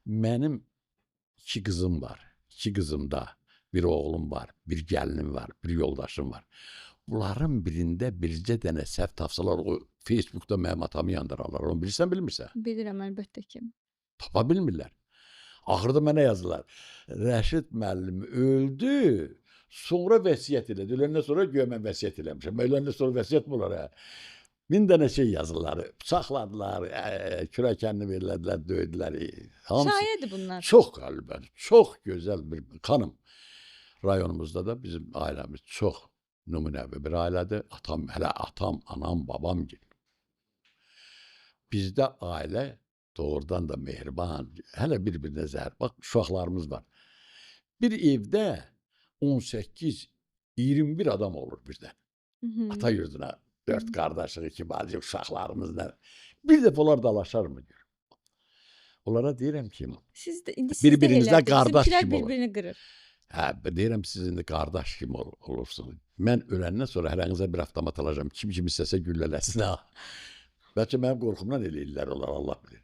Mənim 2 qızım var. 2 qızım da, bir oğlum var, bir gəlinim var, bir yoldaşım var. Bunların birində bircə dənə səhv tapsalar, o Facebookda mənim atamı yandırarlar. Onu bilirsən, bilmirsən? Bilirəm əlbəttə ki. Tapa bilmirlər. Axırda mənə yazırlar. Rəşid müəllim öldü, sonra vəsiyyət elədi. Öləndən sonra güya mən vəsiyyət eləmişəm. Öləndən sonra vəsiyyət mi olar? Hə? 1000 dənə şey yazırlar. Bıçaqladılar, kürəkənini verlədilər, döydülər. Hamısı. Şayədir bunlar. Çox qəlbən, çox gözəl bir xanım. Rayonumuzda da bizim ailəmiz çox nümunəvi bir ailədir. Atam, hələ atam, anam, babam gibi. Bizdə ailə doğrudan da mehriban, hələ bir-birinə zəhər. Bax, uşaqlarımız var. Bir evdə 18-21 adam olur birdən. Ata yurduna 4 qardaşıq, 2 bacı, uşaqlarımızla. Bir dəfə onlar dalaşarmı? Onlara deyirəm ki, siz də indi bir-birinizə qardaş kimi olun. Bir-birini qırır. Hə, deyirəm siz indi qardaş kimi olursunuz. Mən öləndən sonra hərənizə bir avtomat alacağam. Kim kim istəsə güllələsin. Ha. Bəlkə mənim qorxumdan eləyirlər onlar, Allah bilir.